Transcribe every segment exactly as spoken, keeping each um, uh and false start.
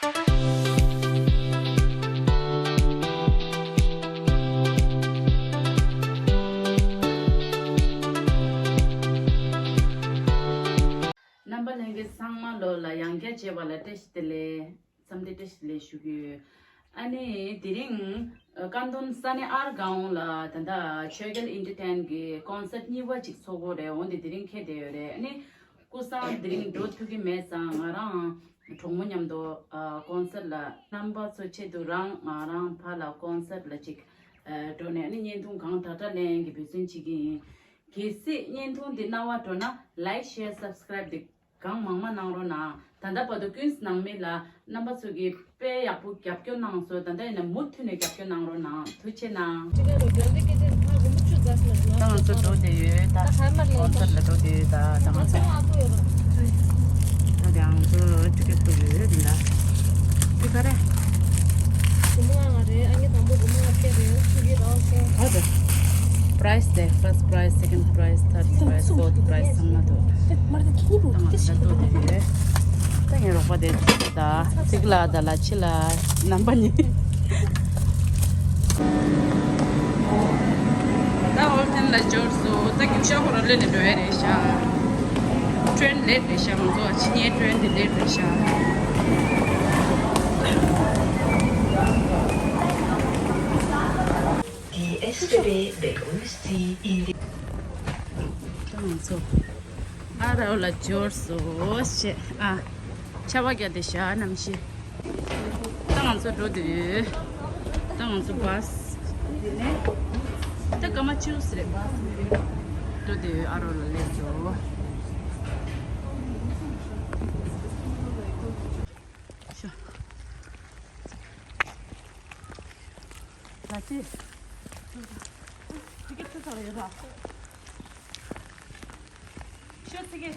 རྣམ་པ་ལྷན་རྒྱས་ཚང་མ་ལོ་ལ་ཡང་བསྐྱར་མཇལ་བ་ལ་བཀྲ་ཤིས་བདེ་ལེགས། འཚམས་འདྲི་བཀྲ་ཤིས་བདེ་ལེགས་ཞུ་གི་ཡོད། ཨ་ནི་དེ་རིང་ཨ་ཀན་ཏོན་ས་གནས་ཨར་གའོང་ལ་ད་ལྟ་ཆོས་རྒྱལ་ཨིན་ཊར་ཊེན་གི་ཀོན་སར་ཊི་གཉིས་པ་ཅིག་ཚོགས་ཀྱི་ཡོད་རེད། འོན་ཏེ་དེ་རིང་འཁེལ་བསྡད་ཡོད་རེད། ཨ་ནི་སྐུ་སངས་དེ་རིང་འགྲོ་ཐུབ་ཀྱི་མེད་ཙང་ང་རང་གྲོགས་མོ་མཉམ་དུ་ཨ་ཀོན་སར་ཊི་ལ་རྣམ་པ་ཚོ་ཆེད་དུ་རང་ང་རང་ཕར་ལ་ཀོན་སར་ཊི་ལ་ཅིག་ཨ་འགྲོ་ནས་ཨ་ནི་བརྙན་ཐུང་གང་དྲག་དྲག་ལེན་གྱི་འབད་བརྩོན་བྱེད་ཀྱི་ཡིན། གལ་སྲིད་བརྙན་ཐུང་འདི་རྣ་བར་འགྲོ་ན་ལའིཀ་ཤེར་སབ་སི་ཀ་རའིབ་འདི་གང་མང་མང་གནང་རོགས་གནང་། ད་ལྟ་བར་དུ་ཀུན་གཟིགས་གནང་མི་ལ་རྣམ་པ་ཚོ་གིས་དཔེ་ཡག་པོ་རྒྱབ་སྐྱོར་གནང་སོང་། ད་ལྟ་ཡིན་ན་མུ་མཐུད་ནས་རྒྱབ་སྐྱོར་གནང་རོགས་གནང་། ཐུགས་རྗེ་ཆེ་གནང་། ད་ང་ཚོ་འགྲོ་བསྡད་ཡོད་ད། ཀོན་སར་ཊི་ལ་འགྲོ་བསྡད་ཡོད་ད། ད་ང་ཚོ་ད་ང་ཚོ་ཊི་ཀེ་ཊི་ཐོབ་ཡོད་འདི་ལ། འདི་ག་རེ། སྒོར་མོ་ལྔ་རེད། ཨ་ནི་དང་པོ་སྒོར་མོ་ལྔ་བརྒྱ་རེད། ཆུ་གི་རོགས་སོ། ཨ་ཙི། པ་རའེ་སི་དེ་ཕར་སི་ཊི་པ་རའེ་སི་སེ་ཀེན་ཌི་པ་རའེ་སི་ཐར་ཌི་པ་རའེ་སི་ཕོར་ཐི་པ་རའེ་སི་ཚང་མ་འདུག་ད་ང་ཚོ་ད་འགྲོ་བསྡད་ཡོད། ད་ངའི་རོགས་པ་དེ་ཚོ་ད་ཚིག་ལ་ད་ལ་ཕྱི་ལ་རྣམ་པ་གཉིས། ད་ཧོལ་ཊན་ལ་འབྱོར་སོང་། ད་རྒྱུག་ཤར་ཁོ་རང་སླེབས་ནས་འགྲོ་ཡ་རེད་ཤག་ཊེན་ལེ་ཊི་རེད་ཤག་ང་ཚོ་ཕྱི་ཉིན་ཊེན་འདི་ལེ་ཊི་རེད་ཤག Die S B B begrüßt Sie in die ད་ང་ཚོ་ཨ་རོ་ལ་འབྱོར་སོང་ཞེས། ཨ། ཆར་པ་བརྒྱབ་བསྡད་ཤག་གནམ་གཤིས། ད་ང་ཚོ་འགྲོ་འདོད་ཡོད། ད་ང་ཚོ་བྷ་སི་འདི་ནས་ད་སྐར་མ་བཅུ་ཙམ་རེད། བྷ་སི་འགྲོ་འདོད་ཡོད། ཨ་རོ་ལ་སླེབས་སོང་། ཤོ། ད་ཅི། ཅི་གེ་ཚོ་ཚོ་ཡོད་ར། ཤོ་ཚིག་གེ།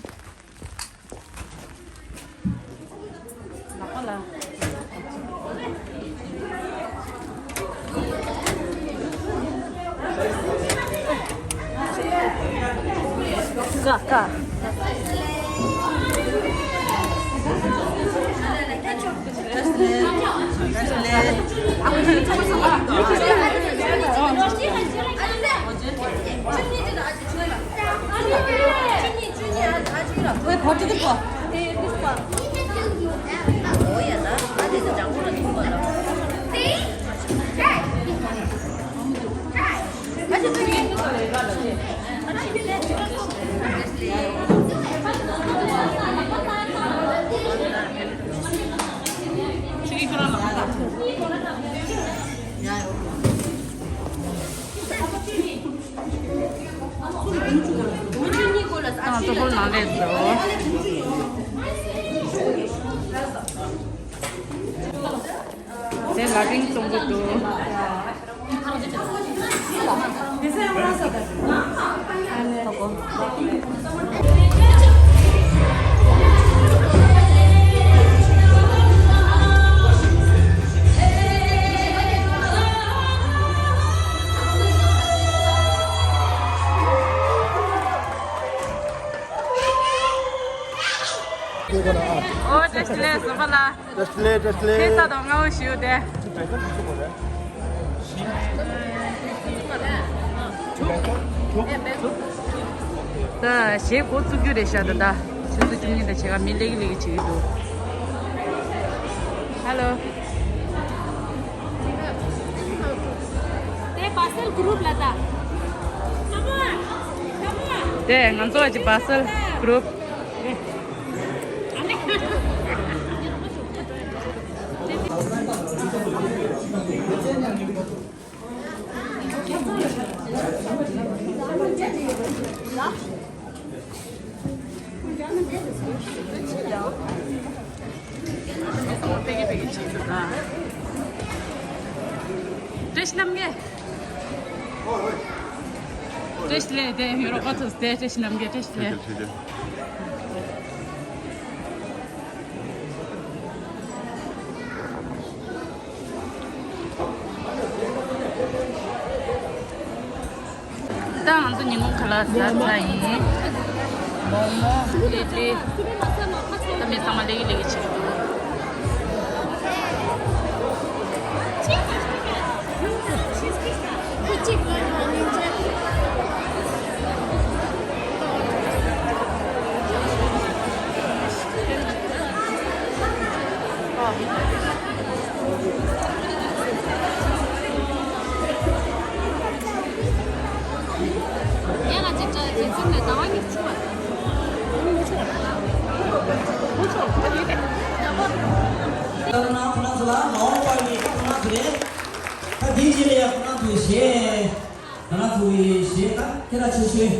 ལག་པ་ལ། ཀ་ཀ། ང་ཚོ་ཧོལ་ནང་སླེབས་སོང་། དེ་ལ་རིང་གཏོང་གི་འདུག་ཨོ་བཀྲ་ཤིས་བདེ་ལེགས་བཟོ་པ་ལགས། བཀྲ་ཤིས་བདེ་ལེགས། བཀྲ་ཤིས་བདེ་ལེགས། ཁྱེད་ས་དང་ང་འོ་ཞུ་དེ། ད་གཞས་འགོ་བཙུགས་རྒྱུ་རེད་ཤག་ད་ད་ཆུ་ཚོད་བཅུ་གཉིས་དང་ཕྱེད་ཀ་མི་ལེགས་ལེགས་བྱེད་ཀྱི་འདུག་ཧ་ལོ། དེ་བྷ་སལ་གུ་རུབ་ལ་ད། དེ་ང་ཚོ་གི་བྷ་སལ་གུ་རུབ། བཀྲ་ཤིས་རྣམ་རྒྱལ། བཀྲ་ཤིས་བདེ་ལེགས། དེ་ཡོ་རོ་པ་ཐུག་སྟེ་བཀྲ་ཤིས་རྣམ་རྒྱལ། བཀྲ་ཤིས་བདེ་ལེགས། ད་ང་ཚོ་ཉིན་གུང་ཁ་ལག་ཟ་ཚར་ཡིན། མོག་མོག་ལི་ལི། ད་མི་ཚང་མ་ལེགས་ལེགས་བྱེད་ཀྱི་འདུག་ཡ་ང་ཅིག་ཅག་རྒྱལ་ཚུལ་ནས་ཟླ་བ་གཉིས་ཆུ་བ། ད་ཁོ་ན་ཁོ་ན་ཚོ་ལ་མ་འོངས་པ་ནི་ཁོ་ན་ཚོ་རེད། ད་དེའི་རྗེས་ལ་ཡ་ཁོ་ན་ཚོའི་གཞས། ཁོ་ན་ཚོའི་གཞས་ད་སྐད་གྲགས་ཆེ་ཤོས།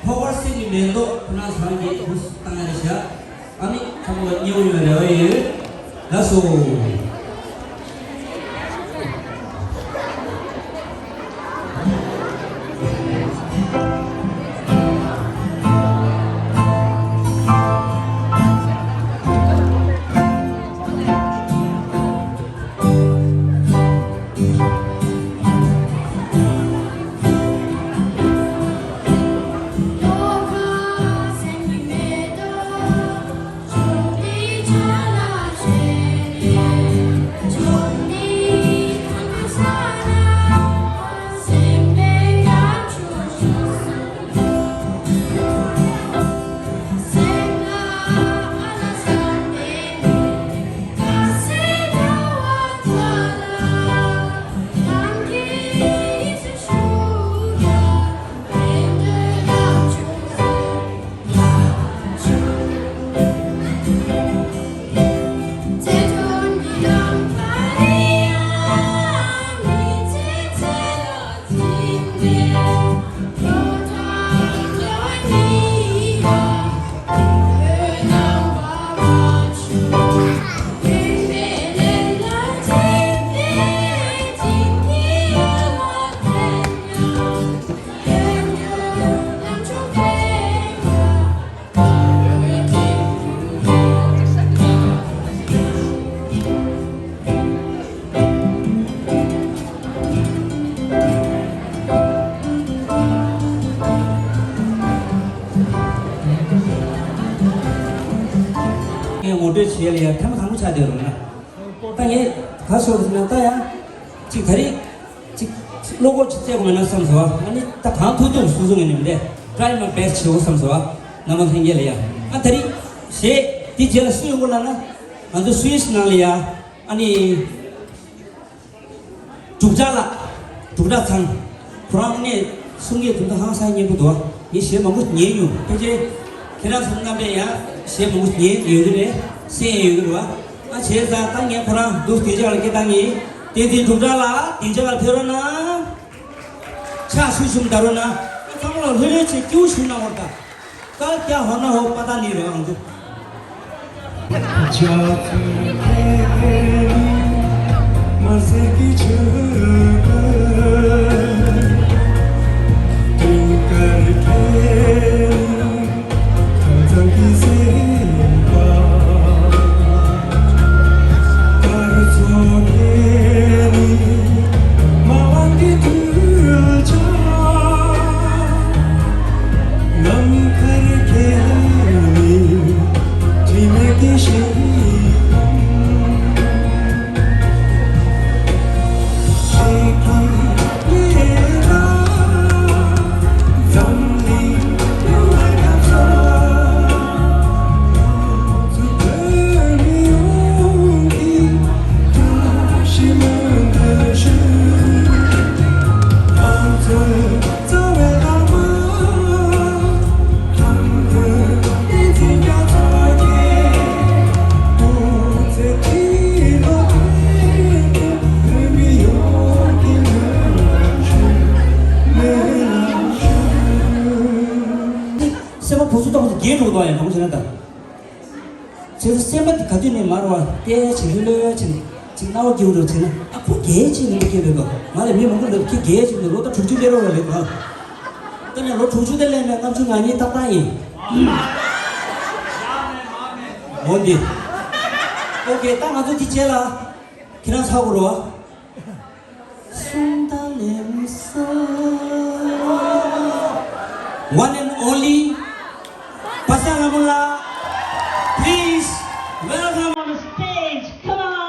ཕོ་བར་སྲིད་ཀྱི་མེ་ཏོག་ཁོ་ན་ཚོ་རང་གིས་འདུག་བཏང་ཡ་རེད་ཤག་ཨ་ནི་ཚང་མ་ལ་མཉེས་པོ་ཡོང་བའི་རེ་བ་ཡོད། ལགས་སོ། ངས་ངོ་སྤྲོད་བྱེད་ཡ་ལ་ཡ་ཐེངས་མ་དང་པོ་ཆགས་བསྡད་རུང་ན། ད་ངས་ག་ཟེར་ཟེར་ན་ད་ཡང་ཅིག་ད་རེས་ཅིག་བློ་ཁོག་ཅིག་བཙལ་དགོས་མེད་ན་བསམ་སོང་། ཨ་ནི་ད་གང་ཐུབ་ཐུབ་སོ་སོ་ངས་ནི་མི་འདྲ། Try my best བྱེད་དགོས་བསམ་སོང་། རྣམ་པ་ལྷན་རྒྱས་ལ་ཡ། ཨ་ད་རེས་གཞས་འདི་རྗེས་ལ་སུ་ཡོང་གི་ལབ་ན། ང་ཚོ་སུད་སི་ནང་ལ་ཡ། ཨ་ནི། འབྲུག་གྲགས་ལགས། འབྲུག་གྲགས་ཚང་། ཁོ་རང་ནས་གསུང་ཡས་དུས་ད་ཧང་སང་སྙན་པོ་འདུག་ངས་གཞས་མང་པོ་ཉན་མྱོང་། ཕལ་ཆེར་ཁྱེད་རང་ཚོ་རྣམ་པས་ཡང་གཞས་མང་པོ་ཉན་ཡོད་ཀྱི་རེད། གསན་ཡས་ཡོད་ཀྱི་རེད་བ། ཨ་བྱས་ཙང་ད་ངས་ཁོ་རང་འདུག་བདེ་འཇགས་ལ་སྐད་བཏང་ངེས། བསྟན་འཛིན་འབྲུག་གྲགས་ལགས་བདེ་འཇགས་ལ་ཕེབས་རོགས་གནང་། ཕྱག་ཞུ་ཞུ་མ་ད་རོགས་གནང་། ཨ་ཚང་མ་ལ་ལྷོད་ལྷོད་བྱས་སྐྱིད་པོ་ཞུ་གནང་བར་ད། ཀ་ཀྱ་ཧོ་ན་ཧོ་པ་ཏ་ནི་རེད་ང་ཚོ། སེམས་པ་ཕུ་སུ་ཏོག་ཙམ་རྒྱས་འགྲོ་གི་འདུག་ཡང་གང་བྱས་ན་ད། བྱས་ཙང་སེམས་པ་འདི་ག་དུས་ནས་མར་བ་བལྟས་བྱས་ལྷོད་ལྷོད་བྱས་ནས་ཅིག་སྣང་བ་སྐྱིད་པོ་འདུག་བྱས་ན། ཨ་ཁོ་རྒྱལ་ཅིག་ནས་སྐྱེས་ལོས་དོ། ང་ལ་མི་མང་པོ་ལབ་ཁྱེད་རྒྱལ་ཅིག་ནས་ལོ་ད་དྲུག་ཅུ་སླེབས་རོགས་ལ་ལེགས་པ། ད་ནས་ལོ་དྲུག་ཅུ་དེ་སླེབས་ནས་ལྔ་བཅུ་ང་གཉིས་ཏག་ཏག་ཡིན། འོ་འདི། ཨོ་ཁེ་ད་ང་ཚོ་འདི་བྱས་ལ། ཁྱེད་རང་ཚ་དགོས་རོགས། One and only Pasang Lamula, please welcome on the stage. Come on.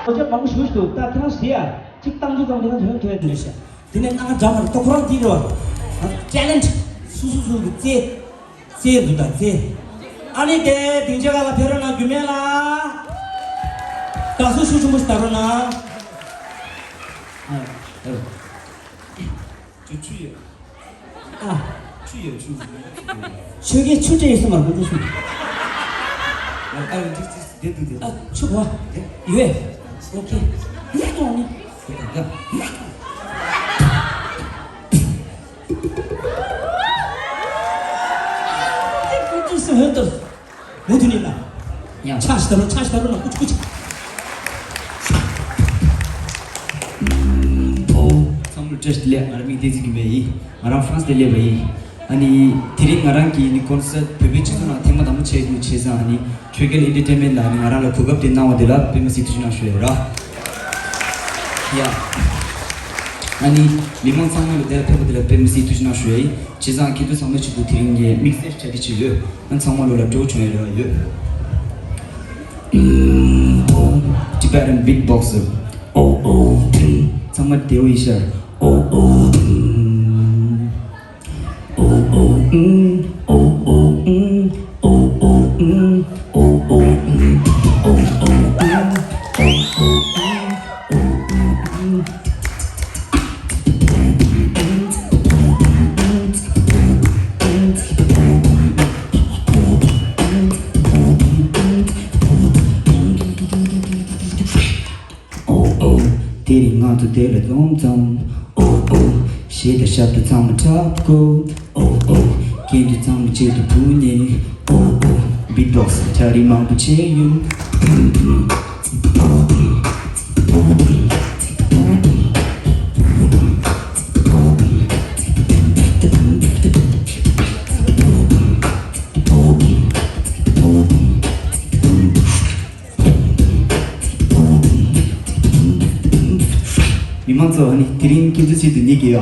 ཨོ་ཅག་མང་པོ་ཞུ་ཞུ་ད་ཁྱེད་རང་ཟེར་ཡ། གཅིག་བཏང་རྒྱུ་ཙམ་དེ་ན་ཐོན་ཐོན་ནས་ཤ། དེ་ནས་ང་འདྲ་མ་རེད་ཏོ་ཁོ་རང་དེ་རེད་བ། ཅེ་ལེན་ཇི། སུ་སུ་སུ་གི་རྩེ། རྩེ་འདུག་ད་རྩེ། ཨ་ནི་དེ་སྡིངས་ཆ་ཁ་ལ་ཕེབས་རོགས་གནང་རྒྱུ་མེད་ལ། དགའ་བསུ་ཤུགས་ཆེན་པོ་ཞིག་གནང་རོགས་གནང་། ཨ་ཨ། ཆུ་ཆུ་ཡོད། ཨ། ཆུ་ཡོད་ཆུ། ཆུ་གི་ཆུ་ཆེ་ཡོད་སོང་མ་རེད་ཆུ། ཨ་ཨ་འདི་འདི་འདི་འདི། ཨ་ཆུ་གོ། ཡོད། ཨོ་ཁེ། ཡ་ཏོ་ནི། ཡ། ཀུ་ཅི་སུ་ཧོན་ཏོ། མུ་མཐུད་ནས་ལ། ཡང་། ཆ་ཞིག་ད་རུང་ཆ་ཞིག་ད་རུང་ལ་ཀུ་ཅི་ཀུ་ཅི། ཨོ། ཚང་མ་བཀྲ་ཤིས་བདེ་ལེགས། ང་རང་མིང་བསྟན་འཛིན་རྒྱུད་སྨད་ཡིན། ང་རང་ཧྥ་རན་སི་ལ་སླེབས་པ་ཡིན། ཨ་ནི། དེ་རིང་ང་རང་གིས་ནི་ཀོན་སར་བོད་པའི་སྤྱི་ཚོགས་ནང་ཐེངས་མ་དང་པོ་བྱས་འདུག་བྱས་ཙང་ཨ་ནི། ཆོས་རྒྱལ་ཨེན་ཊར་ཊེན་མེན་ཊ་ལ་ནི་ང་རང་ལ་གོ་སྐབས་དེ་གནང་བ་དེ་ལ་དཔེ་མི་སྲིད་ཐུགས་རྗེ་གནང་ཞུ་ཡ་ར། ཡ། ཨ་ནི། མི་མང་ཚང་མ་ལ་དེ་ལ་ཕེབས་པ་དེ་ལ་དཔེ་མི་སྲིད་ཐུགས་རྗེ་གནང་ཞུ་ཡ་ཡིན། བྱས་ཙང་ཁྱེད་ཚོ་ཚང་མའི་ཆེད་དུ་དེ་རིང་ངས་དམིགས་བསལ་གྲ་སྒྲིག་བྱས་ཡོད། ང་ཚང་མ་ལོ་ལ་སྤྲོ་བྱུང་ཡ་རེ་བ་ཡོད། Tibetan beatboxer. Oh oh. ཚང་མ་བདེ་བོ་ཡིན་ཤག Oh oh. Oh oh. Oh oh. Oh oh. Oh oh. Oh oh. Oh oh. དེ་རིང་ང་ཚོ་དེ་ལ་འཛོམས་ཙམ། Oh oh. གཞས་དང་ཞབས་བྲོ་ཚང་མ་འཁྲབ་དགོས། Oh oh. སྐད་འདི་ཚང་མ་གཅིག་ཏུ་བུད་ནས། Oh oh. Beatbox གྲ་སྒྲིག་མང་པོ་བྱས་ཡོད། མི་མང་ཚོ་ཨ་ནི་དེ་རིང་ཁྱེད་ཚོའི་ཆེད་དུ་ཉིད་ཀྱི་ཡ།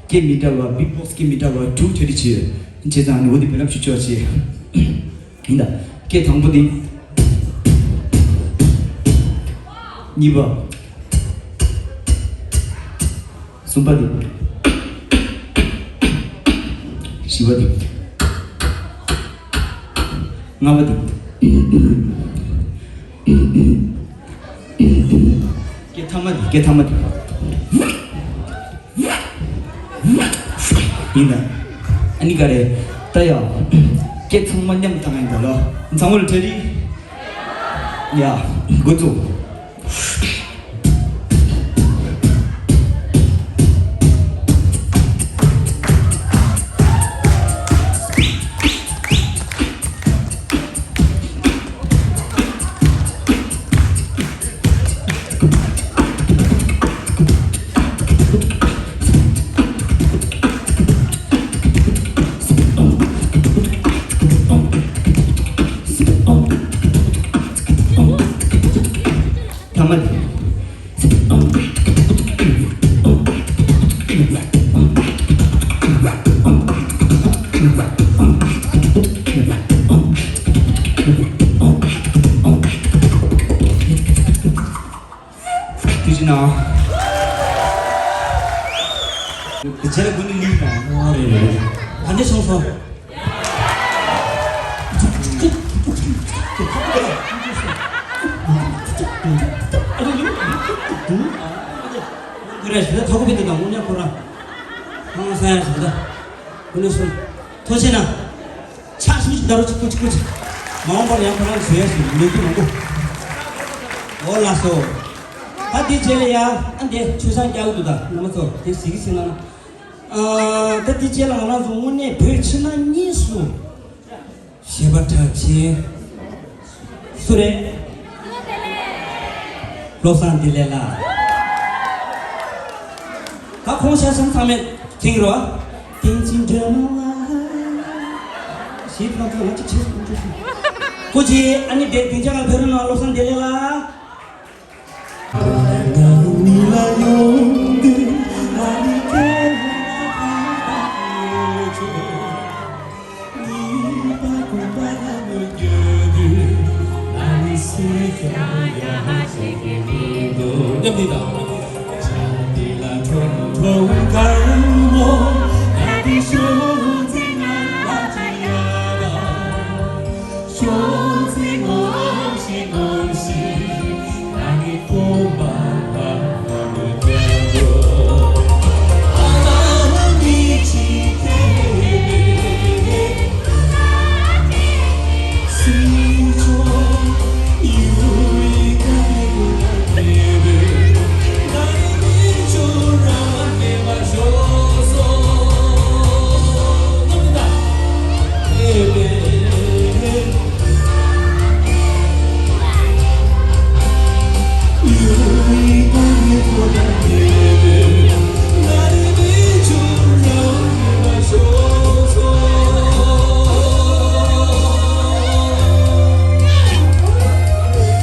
སྐད་མི་འདྲ་བ། བིཊ་བོག་སི་སྐད་མི་འདྲ་བ་དྲུག་གྲ་སྒྲིག་བྱས་ཡོད། བྱས་ཙང་ཨ་ནི་འོ་དེ་འབེལ་ལབ་ཞུ་ཆོག་ཅེས། ཡིན་ད། སྐད་དང་པོ་དེ། གཉིས་པ། གསུམ་པ་དེ། བཞི་པ་དེ། ལྔ་པ་དེ། སྐད་ཐ་མ་དེ། སྐད་ཐ་མ་དེ། ཡིན་ད། ཨ་ནི་ག་རེ། ད་ཡ། སྐད་ཚང་མ་མཉམ་དུ་བཏང་ཡིན་ད་ལོ། ཚང་མ་ལ་གྲ་སྒྲིག་ཡ། འགོ་བཙུགས། ཐ་མ་དེ། ཐུགས་རྗེ་གནང་། དེ་ཆེ་ལ་དགུ་ནི་ལིག་དང་། ཨ་རེ་རེ་རེ། ད་འདི་སོང་སོང་། ཁོ་ར་ཞིག་ལ་ཐོག་པའི་དེ་དང་དངོས་གནས་ཁོ་ར། ཧང་སང་ཡ་ཞིག་ལ། དགུ་ནི་སོང་། ཐུགས་རྗེ་གནང་། ཕྱག་ཞུ་ཞིག་ད་རུ་ཅིག་ཀུ་ཅིག་ཀུ་ཅིག་མ་འོངས་པར་ཡང་ཁོ་རང་ཞུ་ཡ་ཞིག་མི་འདུག་མང་པོ། འོ་ལགས་སོ། ད་འདི་རྗེས་ལ་ཡ་ཨ་འདི་ཆོས་སང་རྒྱག་གི་འདུག་ད་རྣམ་པ་ཚོ་དེ་གཟིགས་ཀྱི་ཟིན་ན། ཨ་ད་འདི་རྗེས་ལ་ང་རང་ཚོ་དངོས་གནས་བོད་ཕྱི་ནང་གཉིས་སུ་གཞས་པ་གྲགས་ཆེན། སུ་རེད། བློ་བཟང་བདེ་ལེགས་ལགས། ད་ཁོང་ཤ་ཤང་ཚང་མས་མཁྱེན་གྱི་རེད་བ། ཏིང་ཅིང་འདྲ་མོ་བ། ཞེས་ཕ་ཚོ་ང་ཅིག་བྱེད་སོང་ཅིག་སོང་། སྐུ་མཁྱེན། ཨ་ནི་དེ་སྡིངས་ཆ་ལ་ཕེབས་རོགས་གནང་། བློ་བཟང་བདེ་ལེགས་ལགས།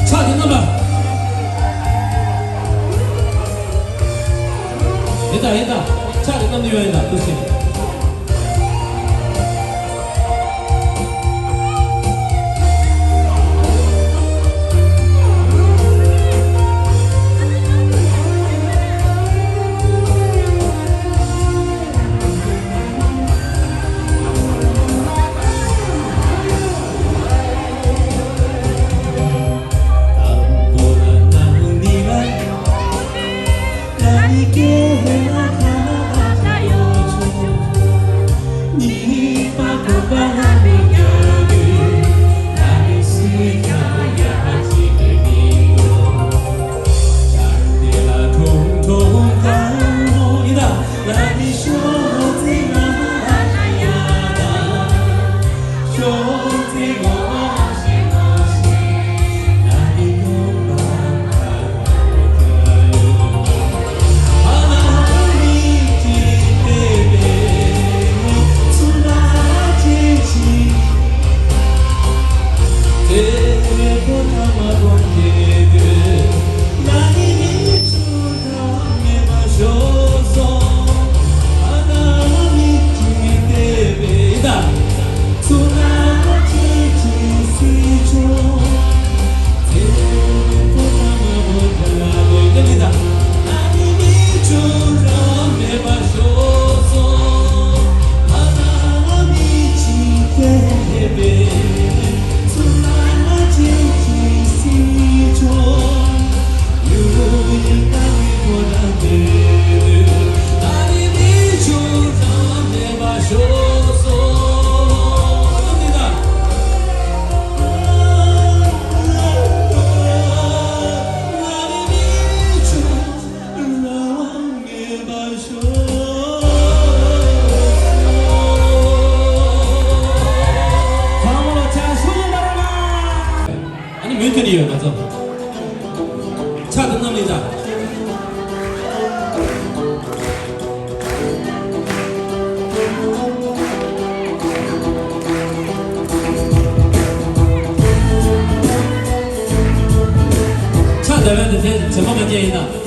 ཕྱག་དེ་བསྣམས་པ། ཡིན་ད་ཡིན་ད། ཕྱག་དེ་བསྣམས་ནས་ཡོང་ཡིན་ད། ཐུགས་རྗེ་ཆེ། ཨ་ནི་མུ་མཐུད་ནས་ཡོད་ང་ཚོ། ཕྱག་དེ་བསྣམས་ལེན་ད། ཕྱག་དེ་བས་དེ་དེ་བྱེ་མ་མ་བརྒྱབ་ཡིན་ད།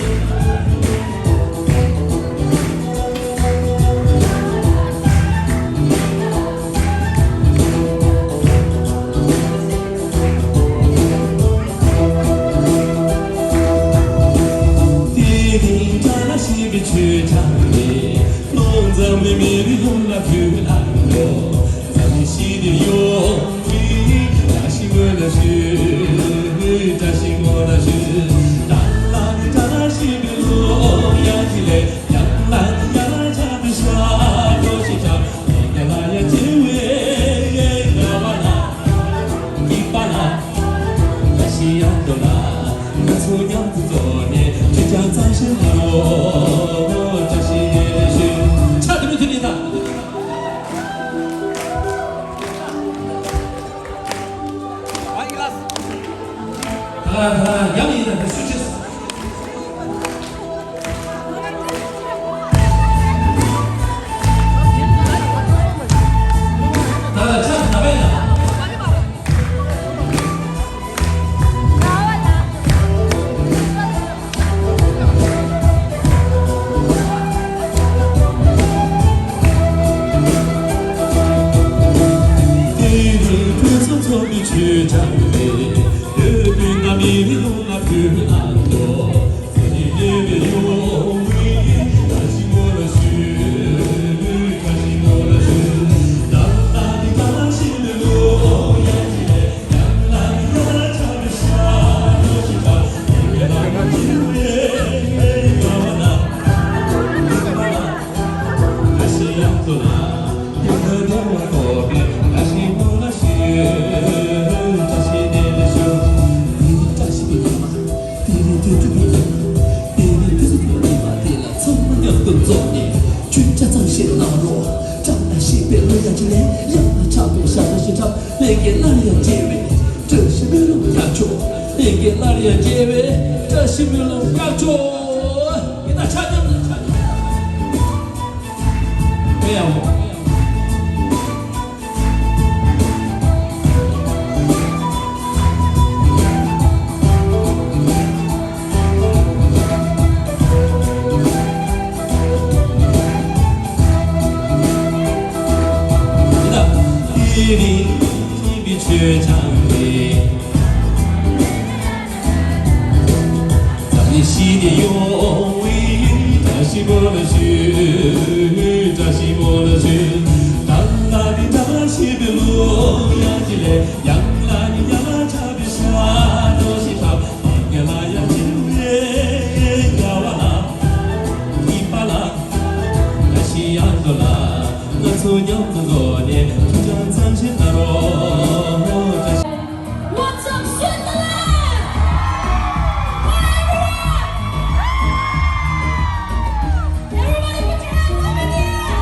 ཕྱག་དེ་མུ་མཐུད་ནས་ད། What's up, Switzerland? Everybody put your hands up in the air.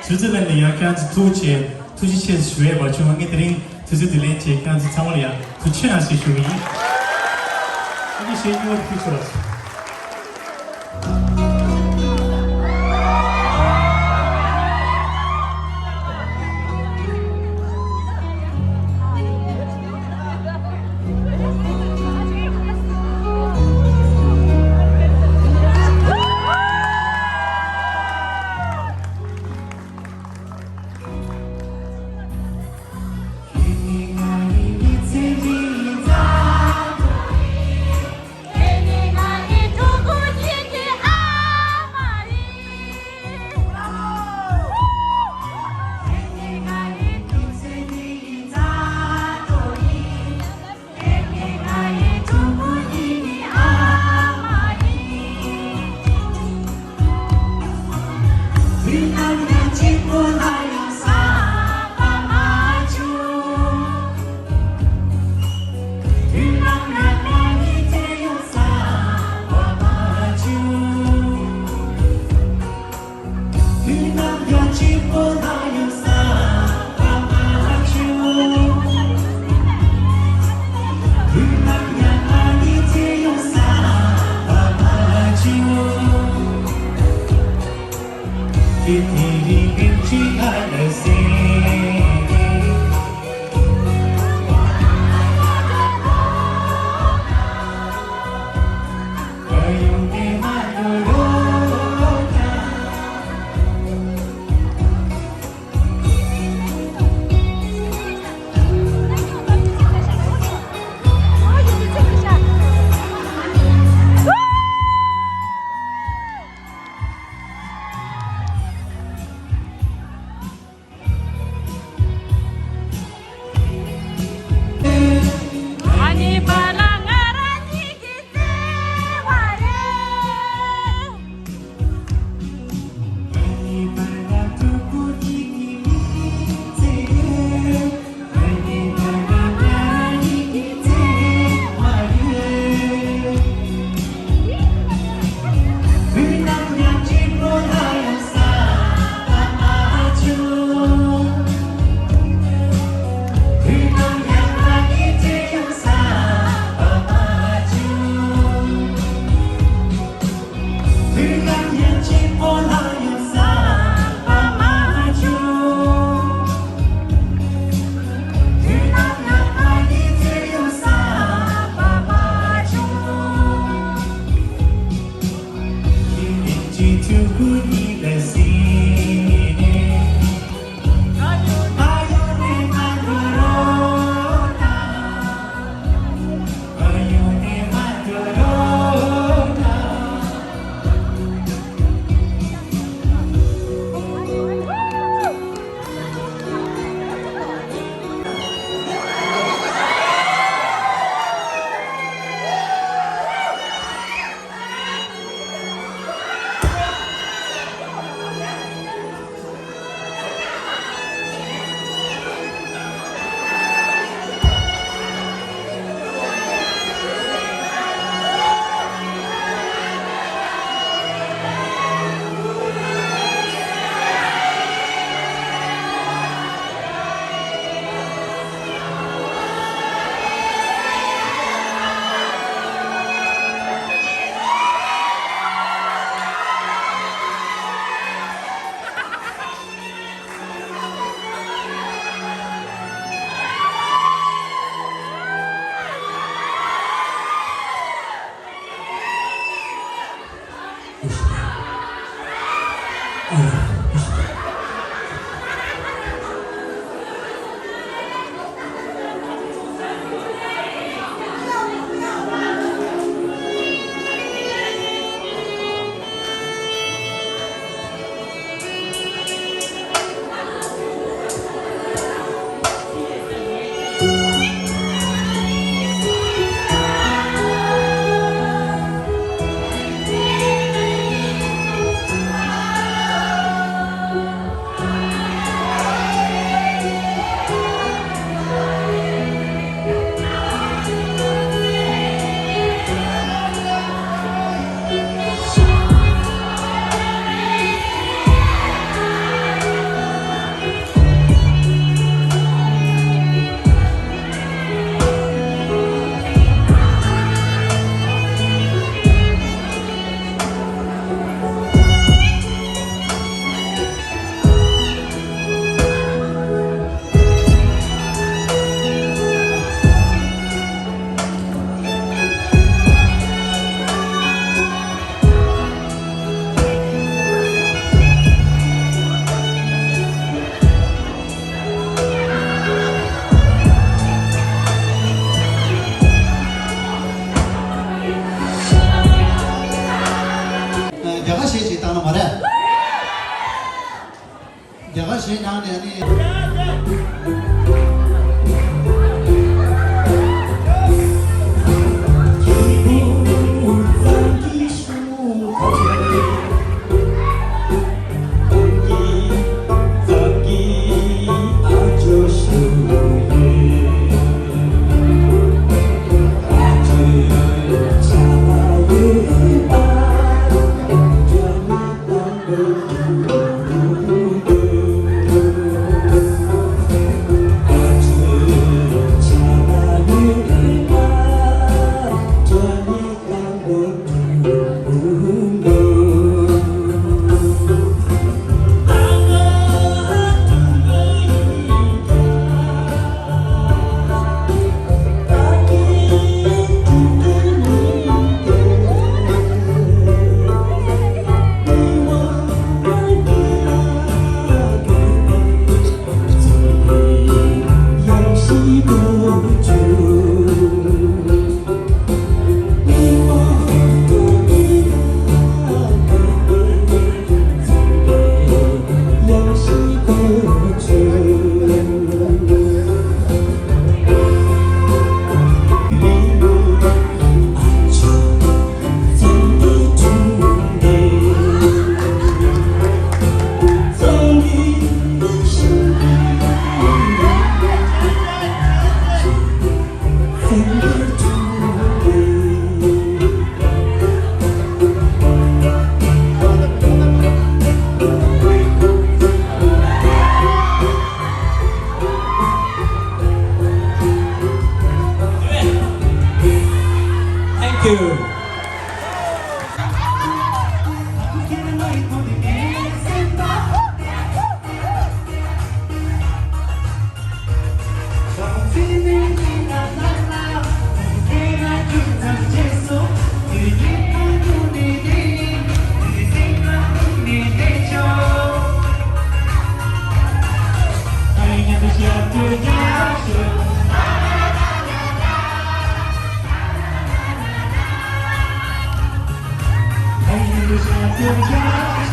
དུས་ཚོད་ལེན་ནས་ཡང་ཁྱེད་རང་ཚོ་ཐུགས་རྗེ་ཆེ། ཐུགས་རྗེ་ཆེ་ཞུ་ཡས་པ་བྱུང་། ངས་དེ་རིང་དུས་ཚོད་འདི་ལེན་བྱས་ཁྱེད་རང་ཚོ་ཚང་མ་ལ་ཡང་ཐུགས་རྗེ་ཆེ་ཞེས་ཞུ་གི་ཡིན། ཨ་ནི་གཞས་ཉུང་བ་ཐུགས་ཆེ་བ།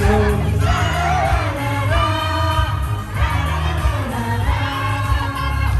Thank you.